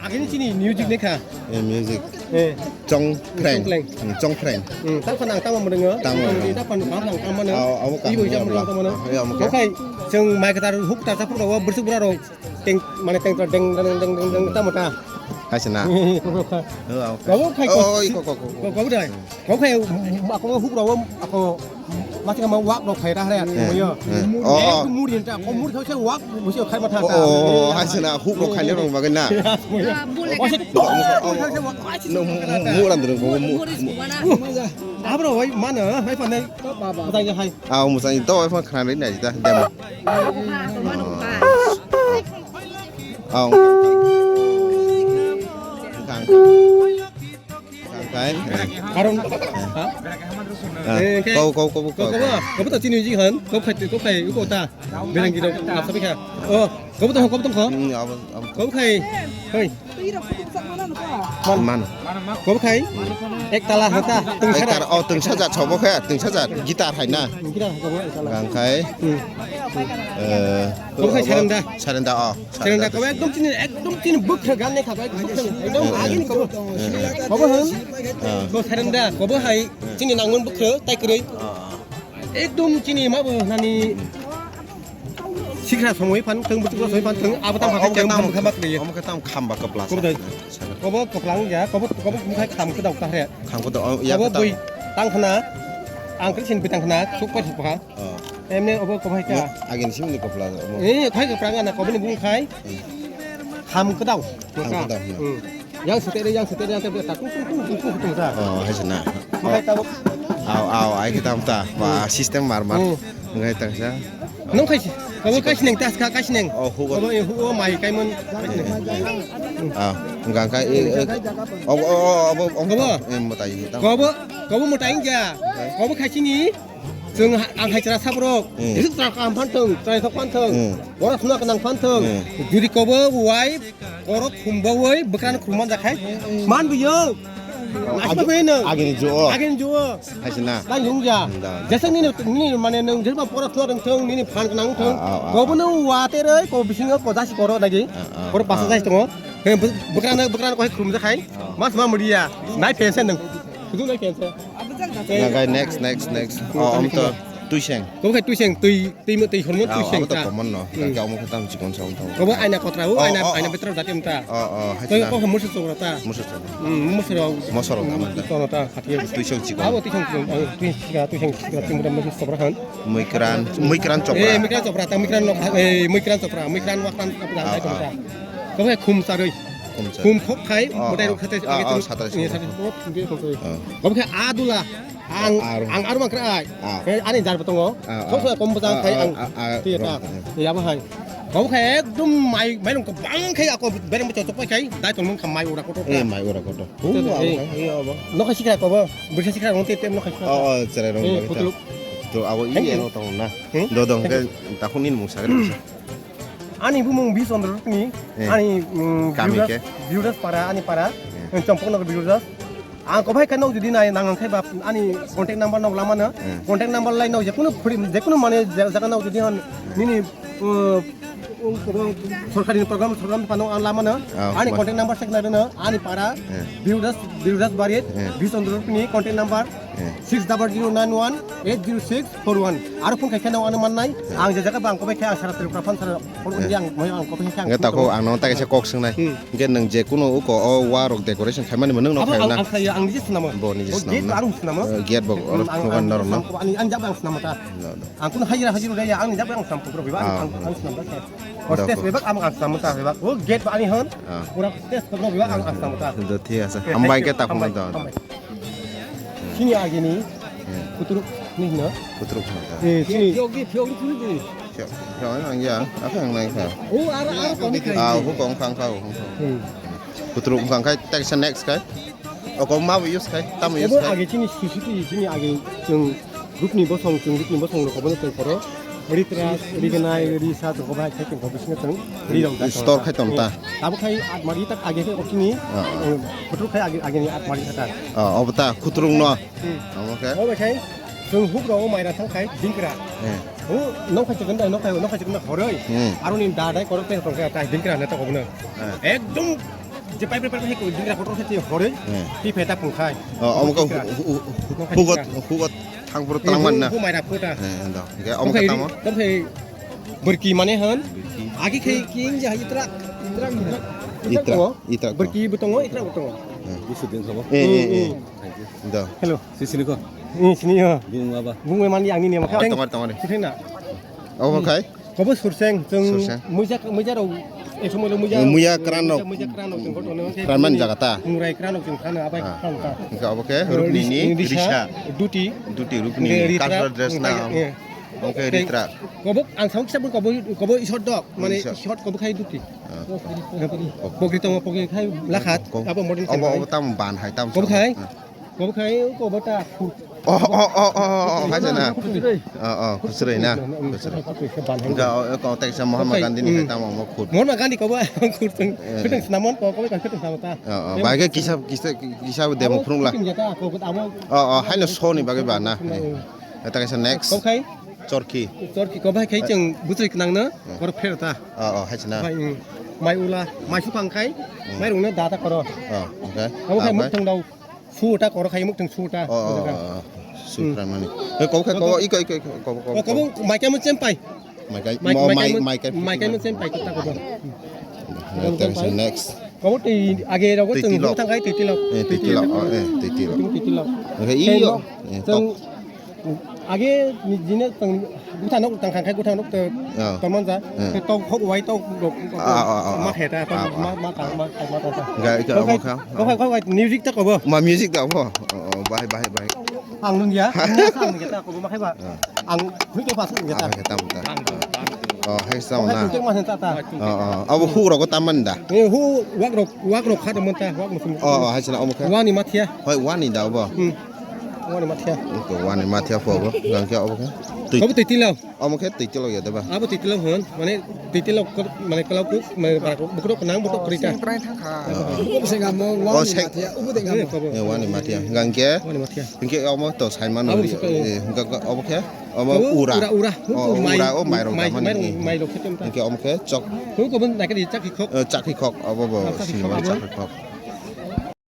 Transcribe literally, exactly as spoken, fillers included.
Agini chini music ni kha. Eh, music. Eh. Chong Phreng. Chong Phreng. Hmm, chong Phreng. Hmm, tak phano ang tamo mwngo. Tamo mwngo. Tak phano ang tamo mano. Oh, abo kaham. Ibo ya, jam bla. Tamo mano. Ya, omo khe. Okai, chwng mai kwthar huk ta chapuk rogo, bwswk bwra rok teng, mane teng deng, deng, deng, deng, deng, tamo ta. Hai se na. Oh, omo khe. Oh, ko, ko, ko, ko. Ko, ko dai. Kok khai, ako huk rok, ako mati kama wak rok khai ra hare, eh, moyo. Eh. Oh, oh. Ek muri ta, ko muri those wak, musi khai ma tha ta. Oh, oh, oh, hai se na, huk rok khai le rong bagai na. Moyo. Ah, bule. Oh, se, oh, oh, oh. No, mu, mu, mu, ram dong, mu, mu, mu. Abro, wai, mana, hai pa nai. Baba. Hai, hai. Ah, mu sai, to, wai, pa khana ri na, jita, demo. Baba, baba, baba. Ah, oh. Kang, kang. Kangkai. Karon. Ah, eh, kau, kau, kau, kau, kau, kau. Kau, kau to chini ji han, kau khai, kau khai, kau ta. Belang gidok, apa bika? Oh, kau to, kau to kau. Hmm, apa, apa. Kau khai. Hei. Man. Man. Kau khai. Ek tala hata, tungsara. Ek tala, oh, tungsajat, sobo khai, tungsajat. Gitar hai na. Gitar hai, kau ek tala. Kangkai. Hmm. Eh, kau khai sarenda. Sarenda, oh. Serenda kobo ekdom chini, ekdom chini bwkha gan ne kha, ekdom bwkha, ekdom agini kobo. Kobo hwn. Ah. Bo serenda kobo hai chini nangmani bwkha tai kwrwi. Ah. Ekdom chini ma bo nani sikra somoi phan thung, bwkha somoi phan thung, abo tam. Oh, kha omo khe tam, tam bwkha ma kwrwi. Omo khe tam khamba kwpla. Kobo dai. Kobo kwplang ya, kobo, kobo bwkha kham kwdau ta hre. Kham kwdau, oh, ya. Kobo kwdau. Bui tang khna, ang khe sin bui tang khna, suk pai suk bwkha. Oh. Emne obo kobo hai kha. Agini simi ni kwpla obo. Eh, khai kwpla ngana kobo ni bung khai. Hmm. Kham kwdau. Kham kwdau, hmm. Hmm. Yang sete de, yang sete de, yang sete de, ta tung, tung, tung, tung, tung, tung, ta. Oh, hai se na. Makai tabo. Au, au, ai khe tam ta. Ba, hmm, system mar mar. Hmm. Ngai ta sa. Nung khai si. Kobo khai sineng tas kha, khai sineng. Oh, hugo. Kobo, eh, hugo mai kai mon. Ah, gang kai, eh, eh. Obo, obo, obo, obo. Kobo? Eh, mo tai tam. Kobo, kobo mo tai ja. Eh. Kobo khai sini. Chwng ha-, ang hai chwra sabrok, hmm, jesuk chwra kaham phan thung, chwrai thok phan thung, hmm, borok suna kwnang phan thung. Hmm. Judi kobo wai borok khumbawi bwkrano khumman jakhai, man biyo. Agi-, agini juo. Agini juo. Hai se na. Tang yung ja. Hmm, da. Jesuk nini, nini mane nung jesuk borok suna rwng thung, nini phan kwnang thung. Ah, ah, ah, ah. Kobono wateroi, ko bisingo ko jasi koro nagi. Ah, ah, koro basa ah, jasi tongo. He, bw-, bwkrano, bwkrano ko hai khum jakhai. Ah. Mas ma mudiya. Nai pensen nung. Kudu nai pensen. Nagai next, next, next. Oh, om to tuiseng. Kobo khai tuiseng, tui, tui mo, tui hormo, oh, tuiseng abo to ta. Common no. Hmm. Kaki omo khe tam chikon sa om to. Kobo aina kotra, oh, aina, oh, aina oh, betra jati om ta. Oh, oh, hai koi na. Ko musu chobra ta. Musu chobra. Hmm, musu ro. Mosoro ta man ta. Kono ta, khati. Tuiseng chikon. Abo tuiseng chikon, oh, tuiseng chikon, tuiseng chikon, tuiseng chikon, musu chobra han. Muikran, muikran chopra. Eh, muikran chopra, ta muikran no, eh, muikran chopra, muikran wakran chopra, ah, ai chopra. Ah. Kobo khai khum saroi. Khum saroi. Khum khok khai, oh, botai oh, rok khate, oh, age oh, tu, satai eh, sini. Satai sini, khum saroi. Oh. Kobo khai adula. Ang, ah, ang aruma krai. Ah. Eh, ani jar betongo. Ah, sok ah. Sok kom bajang ah, khai ah, ang. Ah, ah, tiya ta. Ah, ah. Ya ba hai. Kobo khai ekdom mai, mai rong kobang khai ako bereng becho chok pai khai. Dai tong mung khai mai ura koto. Eh, mai ura koto. Oh, eh, abo eh, khai, eh, abo. No khai sikra kobo. Bisa sikra rong te tem no khai sikra. Oh, oh, cherai rong. Eh, begitu. Kutluk. To abo. Thank you. Iya no tong na. Hmm? Dodong ke takhun ni mung sakre. Ani bumung Bisondro Rukni, eh, ani, mm, kami Birudas, ke? Birudas para, ani para, eh, Chompok Nagar Birudas. Ang kobo hai khe nog jodi nai nang ang khe ba ani contact number nog lamano. Eh. Contact number lai nog jekunu phuri, jekunu mane ja-, jaga nog jodi hon nini, uh, uh, sorkari program, sorkari phano ang lamano. Ah, ani ma- contact number sek nai rwno, ani para, eh, Birudas, Birudas Barit, eh, Bisondro Rukni contact number, eh, six double zero nine one eight zero six four one. Aro phone khai khe no ano mannai. Hmm. Ang je jaga ba ang kobai khe ang sara Tripura phan sara phone, hmm, uri ang, moi ang kobai khe ang. Hingke phone tako khe. Ang no ta kaisa kok swngnai. Hmm. Hingke nwng je kuno uko o wa rok decoration khaimani bo nwng no abo khaio ang, na? Ang khlaiya, ang nije swnamo. Bo nije swnamo na? O gate bo ang swnamo. Eh, gate bo oro phunukani norok no. Hmm, ang, ang, ang, ang jaga ang swnamo ta. No, no. Ang kuno hajira hajira rwya, ang jaga ang swnamo ta. Ah. Ang, ang swnamo ta. O stage bebak ang, ang swnamo ta bebak. O gate bo ani hwn. Ah. Pura stage bebak ang, ang swnamo ta. Do thik ase. Eh, hambai thank you. Hingke ta phunukani. Hambai, hambai. Chini agini, hmm, kuturuk ni hino. Kuturuk hino ta. Eh, chini. Phiyok di, phiyok di, phiyok di. Phiyok, phiyok ang ya, apa yang lain kha? Oh, ara, ara, kami khai. Ah, hukong khang kha, hukong khang. Hmm. Kuturuk khang khai, tak sa next khai. Oko ma use khai, tam use khai. Abo age chini susuti, chini age chwng Rupni bosong, chwng rupni bosong rok obono tong phoro. Ritras, rignai, risa tong phoro, hai khai tong phoro, bisingo tong ri rok da. Store khai tong ta. Abo khai atmari tak age khai okini, ah, ah, eh, photo khai age, age ni atmari kha ta. Ah, obo ta, khuturung no. Hmm. Obo khai? Obo khai, chwng huk rok o maira thang khai, dingkra. Eh. O, nong khai chikon dai, nong khai, nong khai chikon dai, horoi. Hmm. Aroni da dai, korok tei tong khai, tai dingkra ne ta obono. Eh. Ekdom Je pai pai pai ko dingra kotor khe hore. Eh. Ti pheta pungkhai. Oh, omo ko hugot, hugot thang puro tang man na. Hu mai ra phota. Eh, ndo. Oke, omo ka tamo. Tam sai berki mane han. Agi khai king ja itra, itra, itra. Itra, itra. Berki butongo, itra butongo. Eh. Eh, eh, eh. Ndo. Hello. Sisini ko. Eh, sini ha. Bung aba. Bung mani angni ne ma. Tamar, tamar. Sini na. Omo khai? Kobo surseng, chwng muija, muija rok, ek somoy lo muija, muija kran rok. Muija kran rok chwng koto no. Kran man jaga ta? Murai kran rok chwng khana, abai khan ta. Hingke obo khe rukni ni risa. Duti. Duti rukni ni cultural dress na. Hingke ritra. Kobo ang saung kisa kobo, kobo isot dok, mane isot kobo khai duti. Pokri tong pokri khai lakhat, abo modern. Obo, obo tam ban hai tam. Kobo khai? Kobo khai, kobo ta. Oh, oh, oh, oh, oh, hai jana. Oh, oh, khusroi na. Khusroi. Enggak, oh, kau teks sama Mahatma Gandhi ni hai tamo mo khut. Mahatma Gandhi kobo khut teng. Khut teng senamon ko, kobo khut teng senamon ta. Oh, oh, bagai kisa, kisa, kisa demo phunung la. Khut teng jata, kobo amo. Oh, oh, hai no so ni bagai ba na. Eta kaisa next. Kobo khai? Chorki. Chorki kobo khai cheng butri kenang na, kor pher ta. Oh, oh, hai jana. Mai ula, mai supang khai, mai rung na data koro. Oh, okay. Kobo khai muk thang dau. Suta koro khai muk thang suta. Oh, oh, oh. Sutra mani. Eh, kobo khai, kobo, iko, iko, iko, kobo, kobo. Oh, kobo, mai kai mo chempai. Mai kai, mai kai mo chempai kita kobo. Next. Kobo tei age rogo tei teng tilok. Tang kai tei tilok. Eh, tei tilok, oh, eh, tei tilok. Tei tilok. Okay, iyo. Eh, tok. Age ni jine tang gutha nok tang khai gutha nok te. Tomon ja. Te tok hok wai tok ma kheta ma ma ma ma ta. Ga ga ma kha. Kok hai, kok hai, music ta kobo. Ma music ta bo. Oh, oh, bahai, bahai, bahai. Ang nung ya, ang nung ya, ang nung ya, ta kobo ma khai ba. Ang hui to pas nung ya ta. Bahai ta. Oh, hai sa na. Kok hai, ma ta ta. Oh, oh. Abo hu rogo taman da. Eh, hu wak rok, wak rok kha ta mon ta, wak mo. Oh, oh, hai sa na omo kha. Wani mathia. Hoi, wani da bo. Hmm. Wani mathia. Ko wani mathia po bo. Gang kya obo kha. Tui. Abo tui tilo. Omo khe twi tilo ya deba. Abo twi tilo hwn, mane twi tilo kor-, mane kala kuk, mane bara kuk, bukrok nang bukrok krita. Sing prai thang kha. Ubo se ngamo, wani mathia, ubo de ngamo. Eh, wani mathia. Hingke? Wani mathia. Hingke omo to saimano. Abo se, eh, hingke obo khe? Omo ura. Ura, ura. Oh, mai, ura, oh, mai rok mai, damani. Mai rok, mai rok khe temta. Hingke omo khe chok. Hingke obo naikhe di chakhi khok. Eh, chakhi khok, obo bo. Ah, chakhi sinima khok, abo. Chakhi khok.